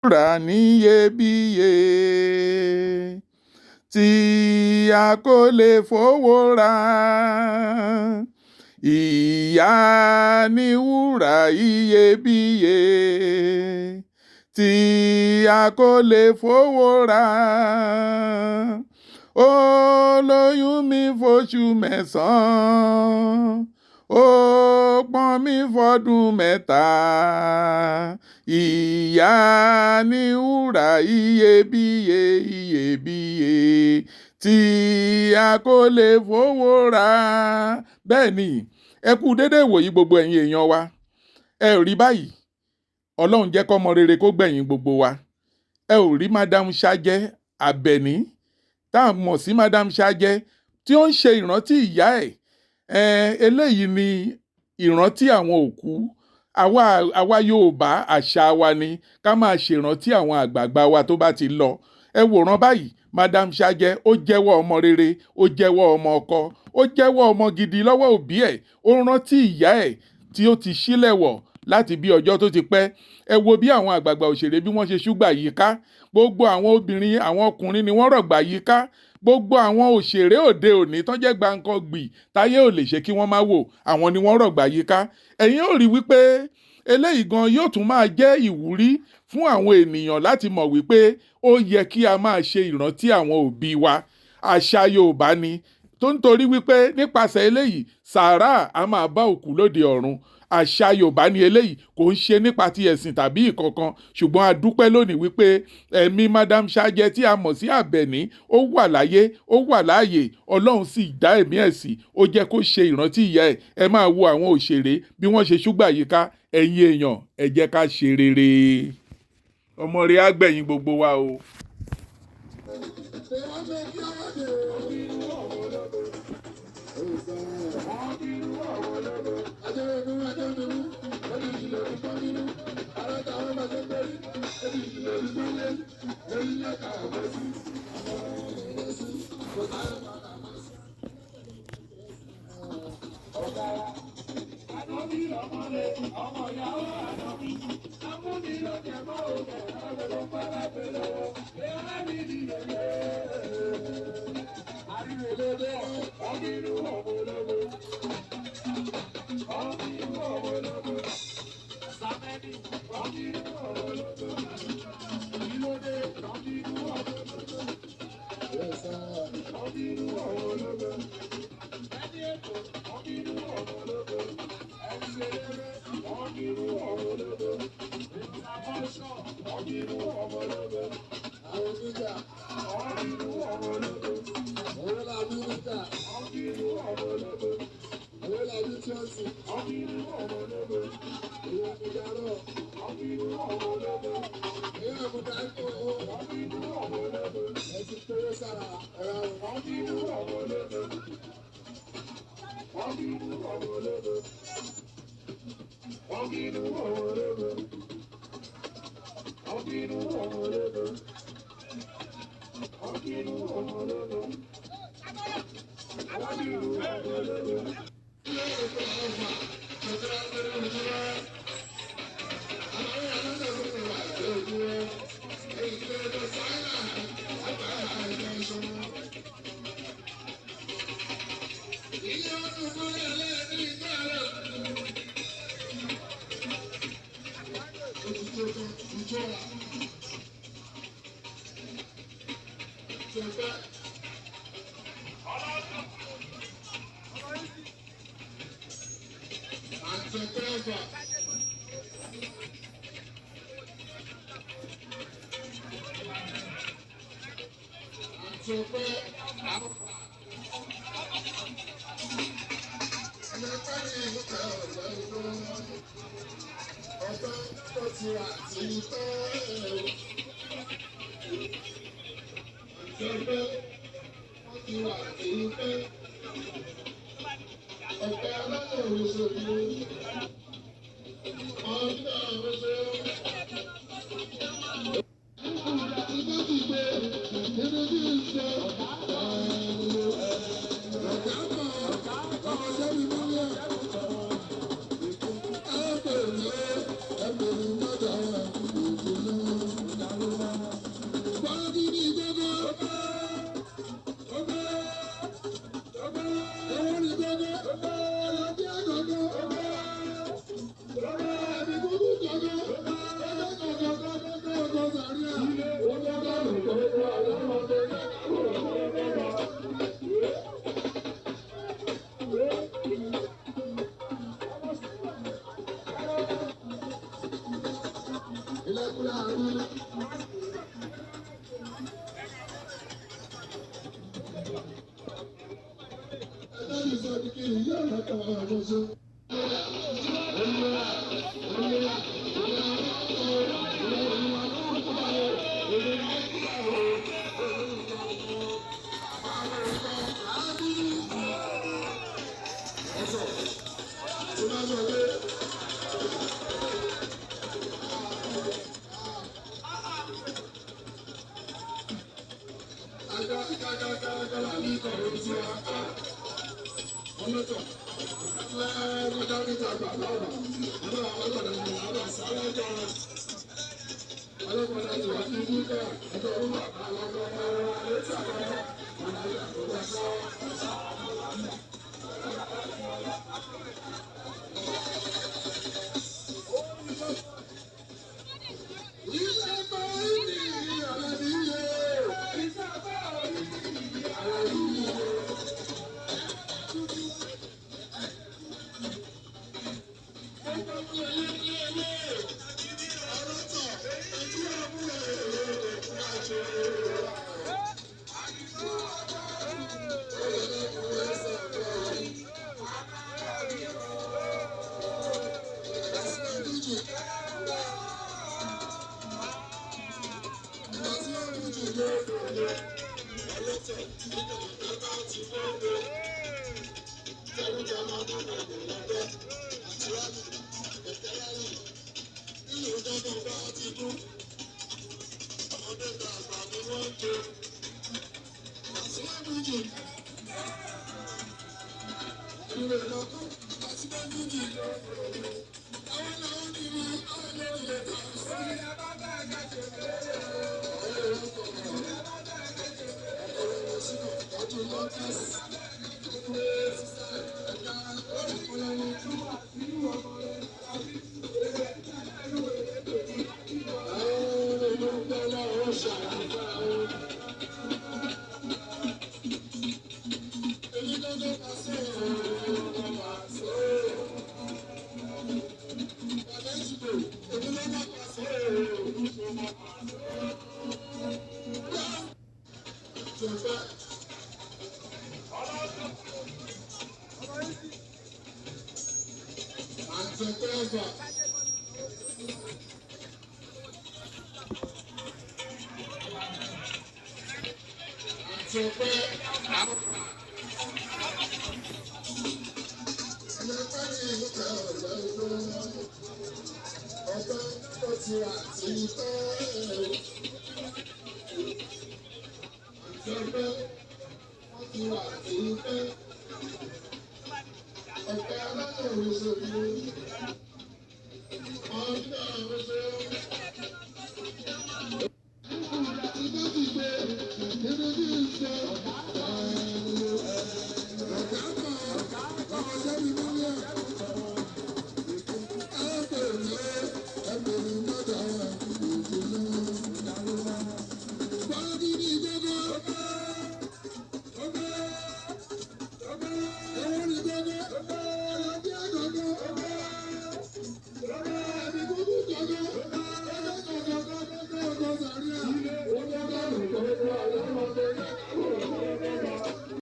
Wúrà níyebíye tí a kò lè fowó rà. Ìyá ní wúrà iyebíye tí a kò lè fowó rà. Ó lóyún mi fóṣù mẹ́sàn-án, ó pọ́n mi fọ́dún 3. Ìyá ní wúrà iyebíye iyebíye tí a kò lè fowó rà. Bẹ́ẹ̀ ni, ẹ kú dédé ìwòyí gbogbo ẹ̀yin èèyàn wa. Ẹ ò rí báyìí, Ọlọ́run jẹ́ kọ́mọ rere kó gbẹ̀yìn gbogbo wa. Ẹ ò rí Madam Ṣajẹ́ Àbẹ̀ní tá a mọ̀ sí Madam Ṣajẹ́ tí ó ń ṣe ìrántí ìyá ẹ̀. Eléyìí ni ìrántí àwọn òkú. Àwa Yorùbá, àṣà wa ni ká máa ṣèrántí àwọn àgbààgbà wa tó bá ti lọ. Ẹ wòran báyìí, Madam Ṣajẹ́ ó jẹ́wọ́ ọmọ rere, ó jẹ́wọ́ ọmọ ọkọ, ó jẹ́wọ́ ọmọ gidi lọ́wọ́ òbí ẹ̀, ó rántí ìyá ẹ̀ tí ó ti sílẹ̀ wọ̀ láti bí ọjọ́ tó ti pẹ́. Ẹ wo bí àwọn àgbààgbà òṣèré bí wọ́n ṣe ṣúgbà yìí ká. Gbogbo àwọn obìnrin, àwọn ọkùnrin ni wọ́n rọ̀gbà yìí ká. Gbogbo àwọn òṣèré òde òní tán jẹ́ gbáǹkọ́gbì táyé ò lè ṣe kí wọ́n má wò, àwọn ni wọ́n rọ̀gbà yìí ká. Ẹ̀yin ó rí wípé eléyìí gan yóò tún máa jẹ́ ìwúrí fún àwọn ènìyàn láti mọ̀ wípé ó yẹ kí a máa ṣe ìrántí àwọn òbí wa. Àṣà Yorùbá ni, tó ń torí wípé nípasẹ̀ eléyìí sàárà a máa bá òkú lóde ọ̀run. Àṣà Yorùbá ni eléyìí, kò ń ṣe nípa ti ẹ̀sìn tàbí ìkankan, ṣùgbọ́n a dúpẹ́ lónìí wípé ẹ̀mí Madam Ṣajẹ́ tí a mọ̀ sí Àbẹ̀ní ó wà láyé, ó wà láàyè, Ọlọ́run sì dá ẹ̀mí ẹ̀ sí, ó jẹ́ kó ṣe ìrántí ìyá ẹ̀. Ẹ máa wo àwọn òṣèré bí wọ́n ṣe ṣúgbà yìí ká. Ẹ̀yin èèyàn, ẹ jẹ́ ká ṣe rere. Ọmọ rẹ̀ á gbẹ̀yìn gbogbo wa o.